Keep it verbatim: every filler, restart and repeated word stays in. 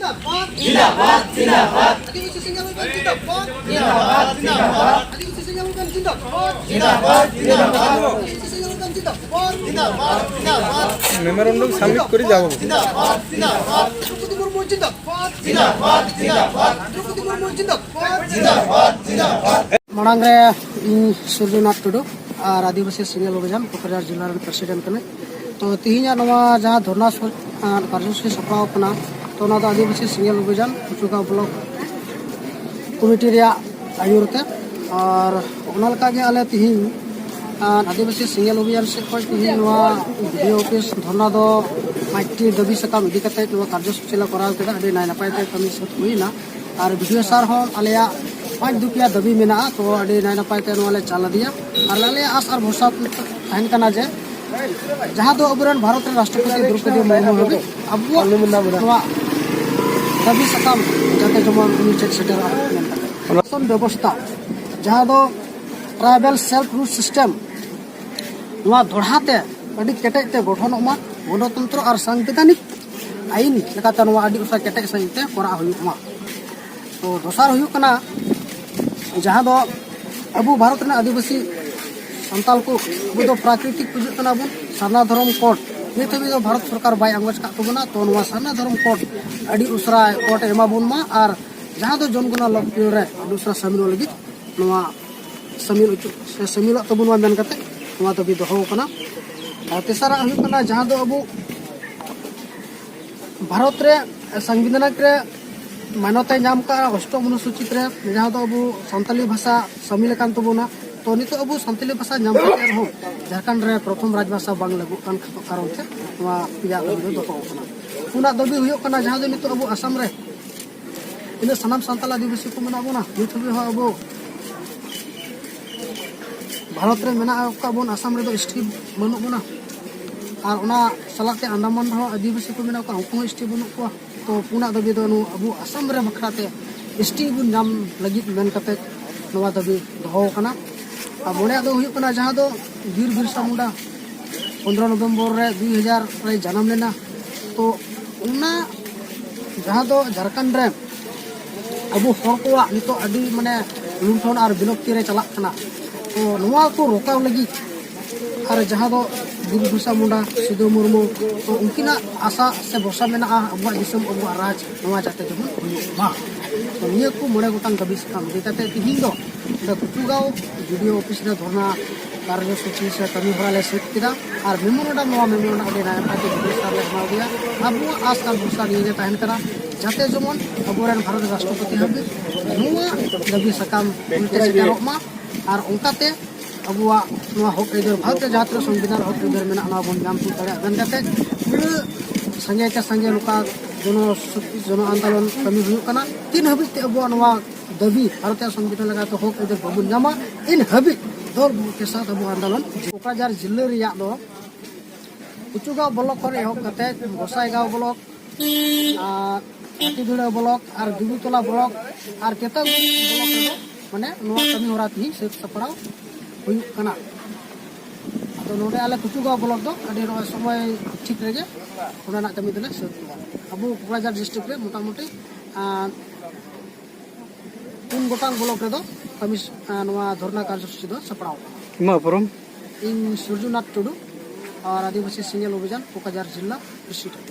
জিন্দাবাদ, জিন্দাবাদ। আদিবাসী সেনা অভিযান জিন্দাবাদ, জিন্দাবাদ, জিন্দাবাদ। আদিবাসী সেনা অভিযান জিন্দাবাদ, জিন্দাবাদ, জিন্দাবাদ। আদিবাসী সেনা অভিযান জিন্দাবাদ, জিন্দাবাদ, জিন্দাবাদ। মেমোরান্ডাম সাবমিট করে যাব। জিন্দাবাদ, জিন্দাবাদ। দ্রৌপদী মুর্মু জিন্দাবাদ, জিন্দাবাদ, জিন্দাবাদ। দ্রৌপদী মুর্মু জিন্দাবাদ, জিন্দাবাদ, জিন্দাবাদ। ᱢᱟᱲᱟᱝ ᱨᱮ ᱤᱧ ᱥᱩᱨᱡᱚᱱᱟᱛᱷ ᱴᱩᱰᱩ ᱟᱨ ᱟᱹᱫᱤᱵᱟᱹᱥᱤ ᱥᱮᱸᱜᱮᱞ ᱚᱵᱷᱤᱡᱟᱱ ᱠᱚᱠᱨᱟᱡᱷᱟᱨ ᱡᱮᱞᱟ ᱨᱮᱱ ᱯᱨᱮᱥᱤᱰᱮᱱᱴ ᱠᱟᱹᱱᱟᱹᱧ᱾ ᱛᱚ, ᱛᱮᱦᱮᱧᱟᱜ ᱱᱚᱣᱟ ᱡᱟᱦᱟᱸ ᱫᱷᱚᱨᱱᱟ ᱥᱚ-, ᱟᱨ ᱠᱟᱨᱡᱚᱥᱩᱪᱤ ᱥᱟᱯᱲᱟᱣ ᱠᱟᱱᱟ, ᱛᱚ, ᱚᱱᱟ ᱫᱚ ᱟᱹᱫᱤᱵᱟᱹᱥᱤ ᱥᱮᱸᱜᱮᱞ ᱚᱵᱷᱤᱡᱟᱱ ᱩᱪᱩᱠᱟ ᱵᱞᱚᱠ ᱠᱚᱢᱤᱴᱤ ᱨᱮᱭᱟᱜ ᱟᱹᱭᱩᱨ ᱛᱮ᱾ ᱟᱨ ᱚᱱᱟ ᱞᱮᱠᱟᱜᱮ ᱟᱞᱮ ᱛᱮᱦᱮᱧ, ᱟᱨ ᱟᱹᱫᱤᱵᱟᱹᱥᱤ ᱥᱮᱸᱜᱮᱞ ᱚᱵᱷᱤᱡᱟᱱ ᱥᱮᱫ ᱠᱷᱚᱱ ᱛᱮᱦᱮᱧ ᱱᱚᱣᱟ ᱵᱤ ᱰᱤ ᱳ ᱚᱯᱷᱤᱥ ᱫᱷᱚᱨᱱᱟ ᱫᱚ ᱯᱟᱸᱪᱴᱤ ᱫᱟᱹᱵᱤ ᱥᱟᱠᱟᱢ ᱤᱫᱤ ᱠᱟᱛᱮ ᱱᱚᱣᱟ ᱠᱟᱨᱡᱚᱥᱩᱪᱤ ᱞᱮ ᱠᱚᱨᱟᱣ ᱠᱮᱫᱟ᱾ ᱟᱹᱰᱤ ᱱᱟᱭ ᱱᱟᱯᱟᱭ ᱛᱮ ᱠᱟᱹᱢᱤ ᱥᱟᱹᱛ ᱦᱩᱭᱱᱟ᱾ ᱟᱨ ᱵᱤ ᱰᱤ ᱳ ᱥᱟᱨ ᱦᱚᱸ ᱟᱞᱮᱭᱟᱜ ᱯᱟᱸᱪ ᱫᱩᱯᱤᱭᱟ ᱫᱟᱹᱵᱤ ᱢᱮᱱᱟᱜᱼᱟ, ᱛᱚ ᱟᱹᱰᱤ ᱱᱟᱭ ᱱᱟᱯᱟᱭ ᱛᱮ ᱱᱚᱣᱟ ᱞᱮ ᱪᱟᱞ ᱤᱫᱤᱭᱟ᱾ ᱟᱨ ᱟᱞᱮᱭᱟᱜ ᱟᱥ ᱟᱨ ᱵᱷᱚᱨᱥᱟ ᱛᱟᱦᱮᱱ ᱠᱟᱱᱟ ᱡᱮ ᱡᱟᱦᱟᱸ ᱫᱚ ᱟᱵᱚᱨᱮᱱ ᱵᱷᱟᱨᱚᱛ ᱨᱮᱱ ᱨᱟᱥᱴᱨᱚᱯᱚᱛᱤ ᱫᱨᱚᱣᱯᱚᱫᱤ ᱢᱩᱨᱢᱩ ᱦᱟᱹᱵᱤᱡ ᱟᱵᱚᱣᱟᱜ ᱱᱚᱣᱟ ᱫᱟᱹᱵᱤ ᱥᱟᱠᱟᱢ ᱡᱟᱛᱮ ᱡᱮᱢᱚᱱ ᱩᱱᱤ ᱪᱮᱫ ᱥᱮᱴᱮᱨᱚᱜᱼᱟ ᱢᱮᱱ ᱠᱟᱛᱮ᱾ ᱥᱟᱥᱚᱱ ᱵᱮᱵᱚᱥᱛᱷᱟ, ᱡᱟᱦᱟᱸ ᱫᱚ ᱴᱨᱟᱭᱵᱟᱞ ᱥᱮᱞᱯ ᱨᱩᱞ ᱥᱤᱥᱴᱮᱢ, ᱱᱚᱣᱟ ᱫᱚᱲᱦᱟ ᱛᱮ ᱟᱹᱰᱤ ᱠᱮᱴᱮᱡ ᱛᱮ ᱜᱚᱴᱷᱚᱱᱚᱜ ᱢᱟ, ᱜᱚᱱᱚᱛᱚᱱᱛᱨᱚ ᱟᱨ ᱥᱟᱝᱵᱤᱫᱷᱟᱱᱤᱠ ᱟᱹᱭᱤᱱ ᱞᱮᱠᱟᱛᱮ ᱱᱚᱣᱟ ᱟᱹᱰᱤ ᱩᱥᱟᱹᱨᱟ ᱠᱮᱴᱮᱡ ᱥᱟᱺᱦᱤᱡ ᱛᱮ ᱠᱚᱨᱟᱣ ᱦᱩᱭᱩᱜ ᱢᱟ᱾ ᱛᱚ, ᱫᱚᱥᱟᱨ ᱦᱩᱭᱩᱜ ᱠᱟᱱᱟ, ᱡᱟᱦᱟᱸ ᱫᱚ ᱟᱵᱚ ᱵᱷᱟᱨᱚᱛ ᱨᱮᱱᱟᱜ ᱟᱹᱫᱤᱵᱟᱹᱥᱤ ᱥᱟᱱᱛᱟᱞ ᱠᱚ, ᱟᱵᱚ ᱫᱚ ᱯᱨᱟᱠᱨᱤᱛᱤᱠ ᱯᱩᱡᱟᱹᱜ ᱠᱟᱱᱟ ᱵᱚᱱ᱾ ᱥᱟᱨᱱᱟ ᱫᱷᱚᱨᱚᱢ ᱠᱳᱰ ᱱᱤᱛ ᱦᱟᱹᱵᱤᱡ ᱫᱚ ᱵᱷᱟᱨᱚᱛ ᱥᱚᱨᱠᱟᱨ ᱵᱟᱭ ᱟᱸᱜᱚᱪ ᱟᱠᱟᱫ ᱛᱟᱵᱚᱱᱟ᱾ ᱛᱚ, ᱱᱚᱣᱟ ᱥᱟᱨᱱᱟ ᱫᱷᱚᱨᱚᱢ ᱠᱳᱰ ᱟᱹᱰᱤ ᱩᱥᱟᱹᱨᱟ ᱠᱳᱰ ᱮ ᱮᱢᱟ ᱵᱚᱱ ᱢᱟ, ᱟᱨ ᱡᱟᱦᱟᱸ ᱫᱚ ᱡᱚᱱᱜᱚᱱᱟ ᱞᱚᱠᱯᱤᱭᱚᱱ ᱨᱮ ᱟᱹᱰᱤ ᱩᱥᱟᱹᱨᱟ ᱥᱟᱹᱢᱤᱞᱚᱜ ᱞᱟᱹᱜᱤᱫ ᱱᱚᱣᱟ ᱥᱟᱹᱢᱤᱞ ᱦᱚᱪᱚ ᱥᱮ ᱥᱟᱹᱢᱤᱞᱚᱜ ᱛᱟᱵᱚᱱ ᱢᱟ ᱢᱮᱱ ᱠᱟᱛᱮ ᱱᱚᱣᱟ ᱫᱟᱹᱵᱤ ᱫᱚᱦᱚ ᱟᱠᱟᱱᱟ᱾ ᱟᱨ ᱛᱮᱥᱟᱨᱟᱜ ᱦᱩᱭᱩᱜ ᱠᱟᱱᱟ, ᱡᱟᱦᱟᱸ ᱫᱚ ᱟᱵᱚ ᱵᱷᱟᱨᱚᱛ ᱨᱮ ᱥᱚᱝᱵᱤᱫᱷᱟᱱ ᱨᱮ ᱢᱟᱱᱚᱛ ᱮ ᱧᱟᱢ ᱠᱟᱜᱼᱟ ᱚᱥᱴᱚᱢ ᱚᱱᱩᱥᱩᱪᱤᱛ ᱨᱮ, ᱡᱟᱦᱟᱸ ᱫᱚ ᱟᱵᱚ ᱥᱟᱱᱛᱟᱞᱤ ᱵᱷᱟᱥᱟ ᱥᱟᱹᱢᱤᱞ ᱟᱠᱟᱱ ᱛᱟᱵᱚᱱᱟ᱾ ᱛᱚ, ᱱᱤᱛᱚᱜ ᱟᱵᱚ ᱥᱟᱱᱛᱟᱞᱤ ᱵᱷᱟᱥᱟ ᱧᱟᱢ ᱠᱟᱛᱮ ᱨᱮᱦᱚᱸ ᱡᱷᱟᱨᱠᱷᱚᱸᱰ ᱨᱮ ᱯᱨᱚᱛᱷᱚᱢ ᱨᱟᱡᱽ ᱵᱷᱟᱥᱟ ᱵᱟᱝ ᱞᱟᱹᱜᱩᱜ ᱠᱟᱱ ᱠᱟᱨᱚᱱ ᱛᱮ ᱱᱚᱣᱟ ᱯᱮᱭᱟ ᱫᱟᱹᱵᱤ ᱫᱚ ᱫᱚᱦᱚ ᱟᱠᱟᱱᱟ᱾ ᱯᱩᱱᱟᱜ ᱫᱟᱹᱵᱤ ᱦᱩᱭᱩᱜ ᱠᱟᱱᱟ, ᱡᱟᱦᱟᱸ ᱫᱚ ᱱᱤᱛᱚᱜ ᱟᱵᱚ ᱟᱥᱟᱢ ᱨᱮ ᱛᱤᱱᱟᱹᱜ ᱥᱟᱱᱟᱢ ᱥᱟᱱᱛᱟᱲ ᱟᱹᱫᱤᱵᱟᱹᱥᱤ ᱠᱚ ᱢᱮᱱᱟᱜ ᱵᱚᱱᱟ, ᱱᱤᱛ ᱦᱟᱹᱵᱤᱡ ᱦᱚᱸ ᱟᱵᱚ ᱵᱷᱟᱨᱚᱛ ᱨᱮ ᱢᱮᱱᱟᱜ ᱟᱠᱟᱫ ᱵᱚᱱ, ᱟᱥᱟᱢ ᱨᱮᱫᱚ ᱮᱥ ᱴᱤ ᱵᱟᱹᱱᱩᱜ ᱵᱚᱱᱟ᱾ ᱟᱨ ᱚᱱᱟ ᱥᱟᱞᱟᱜ ᱛᱮ ᱟᱱᱫᱟᱢᱟᱱ ᱨᱮᱦᱚᱸ ᱟᱹᱫᱤᱵᱟᱹᱥᱤ ᱠᱚ ᱢᱮᱱᱟᱜ ᱠᱚᱣᱟ, ᱩᱱᱠᱩ ᱦᱚᱸ ᱮᱥ ᱴᱤ ᱵᱟᱹᱱᱩᱜ ᱠᱚᱣᱟ᱾ ᱛᱚ, ᱯᱩᱱᱟᱜ ᱫᱟᱹᱵᱤ ᱫᱚ ᱱᱚᱣᱟ ᱟᱵᱚ ᱟᱥᱟᱢ ᱨᱮ ᱵᱟᱠᱷᱨᱟ ᱛᱮ ᱮᱥ ᱴᱤ ᱵᱚᱱ ᱧᱟᱢ ᱞᱟᱹᱜᱤᱫ ᱢᱮᱱ ᱠᱟᱛᱮ ᱱᱚᱣᱟ ᱫᱟᱹᱵᱤ ᱫᱚᱦᱚ ᱟᱠᱟᱱᱟ᱾ ᱟᱨ ᱢᱚᱬᱮᱭᱟᱜ ᱫᱚ ᱦᱩᱭᱩᱜ ᱠᱟᱱᱟ, ᱡᱟᱦᱟᱸ ᱫᱚ ᱵᱤᱨ ᱵᱤᱨᱥᱟ ᱢᱩᱱᱰᱟ ᱯᱚᱱᱨᱚ ᱱᱚᱵᱷᱮᱢᱵᱚᱨ ᱨᱮ ᱫᱩᱭ ᱦᱟᱡᱟᱨ ᱨᱮᱭ ᱡᱟᱱᱟᱢ ᱞᱮᱱᱟ᱾ ᱛᱚ, ᱚᱱᱟ ᱡᱟᱦᱟᱸ ᱫᱚ ᱡᱷᱟᱲᱠᱷᱚᱸᱰ ᱨᱮ ᱟᱵᱚ ᱦᱚᱲ ᱠᱚᱣᱟᱜ ᱱᱤᱛᱚᱜ ᱟᱹᱰᱤ ᱢᱟᱱᱮ ᱞᱩᱱᱴᱷᱚᱱ ᱟᱨ ᱵᱤᱞᱚᱯᱛᱤ ᱨᱮ ᱪᱟᱞᱟᱜ ᱠᱟᱱᱟ᱾ ᱛᱚ ᱱᱚᱣᱟ ᱠᱚ ᱨᱚᱠᱟᱣ ᱞᱟᱹᱜᱤᱫ ᱟᱨ ᱡᱟᱦᱟᱸ ᱫᱚ ᱵᱤᱨᱥᱟ ᱢᱩᱱᱰᱟ, ᱥᱤᱫᱩ ᱢᱩᱨᱢᱩ, ᱛᱚ ᱩᱱᱠᱤᱱᱟᱜ ᱟᱥᱟ ᱥᱮ ᱵᱷᱚᱨᱥᱟ ᱢᱮᱱᱟᱜᱼᱟ ᱟᱵᱚᱣᱟᱜ ᱫᱤᱥᱚᱢ, ᱟᱵᱚᱣᱟᱜ ᱨᱟᱡᱽ ᱱᱚᱣᱟ ᱡᱟᱛᱮ ᱡᱮᱢᱚᱱ ᱦᱩᱭᱩᱜ ᱢᱟ᱾ ᱛᱚ ᱱᱤᱭᱟᱹ ᱠᱚ ᱢᱚᱬᱮ ᱜᱚᱴᱟᱝ ᱫᱟᱹᱵᱤ ᱥᱟᱠᱟᱢ ᱤᱫᱤ ᱠᱟᱛᱮ ᱛᱤᱦᱤᱧ ᱫᱚ ᱱᱚᱰᱮ ᱠᱩᱪᱩᱜᱟᱸᱣ ᱵᱤ ᱰᱤ ᱳ ᱚᱯᱷᱤᱥ ᱨᱮ ᱫᱷᱚᱨᱱᱟ ᱠᱟᱨᱡᱚᱥᱩᱪᱤ ᱥᱮ ᱠᱟᱹᱢᱤ ᱦᱚᱨᱟ ᱞᱮ ᱥᱟᱹᱛ ᱠᱮᱫᱟ᱾ ᱟᱨ ᱢᱮᱢᱳᱨᱮᱱᱰᱟᱢ, ᱱᱚᱣᱟ ᱢᱮᱢᱳᱨᱮᱱᱰᱟᱢ ᱟᱹᱰᱤ ᱱᱟᱭ ᱱᱟᱯᱟᱭ ᱛᱮ ᱵᱤ ᱰᱤ ᱳ ᱥᱟᱨ ᱞᱮ ᱮᱢᱟ ᱫᱮᱭᱟ᱾ ᱟᱵᱚᱣᱟᱜ ᱟᱥ ᱟᱨ ᱵᱷᱚᱨᱥᱟ ᱱᱤᱭᱟᱹ ᱜᱮ ᱛᱟᱦᱮᱱ ᱠᱟᱱᱟ, ᱡᱟᱛᱮ ᱡᱮᱢᱚᱱ ᱟᱵᱚᱨᱮᱱ ᱵᱷᱟᱨᱚᱛ ᱨᱟᱥᱴᱨᱚᱯᱚᱛᱤ ᱦᱟᱹᱵᱤᱡ ᱱᱚᱣᱟ ᱫᱟᱹᱵᱤ ᱥᱟᱠᱟᱢ ᱩᱱᱤ ᱴᱷᱮᱱ ᱥᱮᱴᱮᱨᱚᱜ ᱢᱟ᱾ ᱟᱨ ᱚᱱᱠᱟᱛᱮ ᱟᱵᱚᱣᱟᱜ ᱱᱚᱣᱟ ᱦᱚᱠ ᱟᱹᱭᱫᱟᱹᱨ, ᱵᱷᱟᱨᱚᱛ ᱨᱮ ᱡᱟᱦᱟᱸ ᱛᱤᱱᱟᱹᱜ ᱥᱚᱝᱵᱤᱫᱷᱟᱱ ᱦᱚᱠ ᱟᱹᱭᱫᱟᱹᱨ ᱢᱮᱱᱟᱜᱼᱟ, ᱚᱱᱟ ᱵᱚᱱ ᱧᱟᱢ ᱛᱤᱭᱳᱜ ᱫᱟᱲᱮᱭᱟᱜ ᱢᱮᱱ ᱠᱟᱛᱮ ᱯᱩᱨᱟᱹ ᱥᱟᱸᱜᱮ ᱛᱮ ᱥᱟᱸᱜᱮ ᱱᱚᱝᱠᱟ ᱡᱚᱱᱚ ᱥᱚᱠᱛᱤ, ᱡᱚᱱᱚ ᱟᱱᱫᱳᱞᱚᱱ ᱠᱟᱹᱢᱤ ᱦᱩᱭᱩᱜ ᱠᱟᱱᱟ᱾ ᱛᱤᱱ ᱦᱟᱹᱵᱤᱡ ᱛᱮ ᱟᱵᱚᱣᱟᱜ ᱱᱚᱣᱟ ᱫᱟᱹᱵᱤ, ᱵᱷᱟᱨᱚᱛᱤᱭᱚ ᱥᱚᱝᱵᱤᱫᱷᱟᱱ ᱞᱮᱠᱟᱛᱮ ᱦᱚᱠ ᱟᱹᱭᱫᱟᱹᱨ ᱵᱟᱵᱚᱱ ᱧᱟᱢᱟ, ᱤᱱ ᱦᱟᱹᱵᱤᱡ ᱫᱚᱞ ᱵᱚᱞ ᱠᱮ ᱥᱟᱛᱷ ᱟᱵᱚ ᱟᱱᱫᱳᱞᱚᱱ᱾ ᱠᱳᱠᱨᱟᱡᱷᱟᱨ ᱡᱤᱞᱟᱹ ᱨᱮᱭᱟᱜ ᱫᱚ ᱠᱩᱪᱩᱜᱟᱸᱣ ᱵᱞᱚᱠ ᱠᱷᱚᱱ ᱮᱦᱚᱵ ᱠᱟᱛᱮ ᱜᱚᱥᱟᱭᱜᱟᱸᱣ ᱵᱞᱚᱠ, ᱟᱨ ᱦᱟᱹᱛᱤᱫᱷᱩᱲᱟᱹ ᱵᱞᱚᱠ ᱟᱨ ᱫᱩᱵᱤᱛᱚᱞᱟ ᱵᱞᱚᱠ ᱟᱨ ᱪᱮᱛᱟᱱ ᱵᱞᱚᱠ ᱨᱮᱫᱚ ᱢᱟᱱᱮ ᱱᱚᱣᱟ ᱠᱟᱹᱢᱤ ᱦᱚᱨᱟ ᱛᱮᱦᱤᱧ ᱥᱟᱹᱛ ᱥᱟᱯᱲᱟᱣ ᱦᱩᱭᱩᱜ ᱠᱟᱱᱟ᱾ ᱟᱫᱚ ᱱᱚᱰᱮ ᱟᱞᱮ ᱠᱩᱪᱩᱜᱟᱸᱣ ᱵᱞᱚᱠ ᱫᱚ ᱟᱹᱰᱤ ᱱᱚᱜᱼᱚᱭ ᱥᱚᱢᱚᱭ ᱴᱷᱤᱠ ᱨᱮᱜᱮ ᱚᱸᱰᱮᱱᱟᱜ ᱠᱟᱹᱢᱤ ᱫᱚᱞᱮ ᱥᱟᱹᱛ ᱠᱚᱣᱟ᱾ ᱟᱵᱚ ᱠᱳᱠᱨᱟᱡᱷᱟᱨ ᱰᱤᱥᱴᱨᱤᱠᱴ ᱨᱮ ᱢᱚᱴᱟᱢᱩᱴᱤ, ᱟᱨ ᱯᱩᱱ ᱜᱚᱴᱟᱝ ᱵᱞᱚᱠ ᱨᱮᱫᱚ ᱠᱟᱹᱢᱤ ᱥ-, ᱟᱨ ᱱᱚᱣᱟ ᱫᱷᱚᱨᱱᱟ ᱠᱟᱨᱡᱚᱥᱩᱪᱤ ᱫᱚ ᱥᱟᱯᱲᱟᱣ ᱟᱠᱟᱱᱟ᱾ ᱟᱢᱟᱜ ᱩᱯᱨᱩᱢ? ᱤᱧ ᱥᱩᱨᱡᱩᱱᱟᱛᱷ ᱴᱩᱰᱩ, ᱟᱨ ᱟᱹᱫᱤᱵᱟᱹᱥᱤ ᱥᱮᱸᱜᱮᱞ ᱚᱵᱷᱤᱡᱟᱱ ᱠᱳᱠᱨᱟᱡᱷᱟᱨ ᱡᱤᱞᱟ ᱯᱨᱮᱥᱤᱰᱮᱱᱴ᱾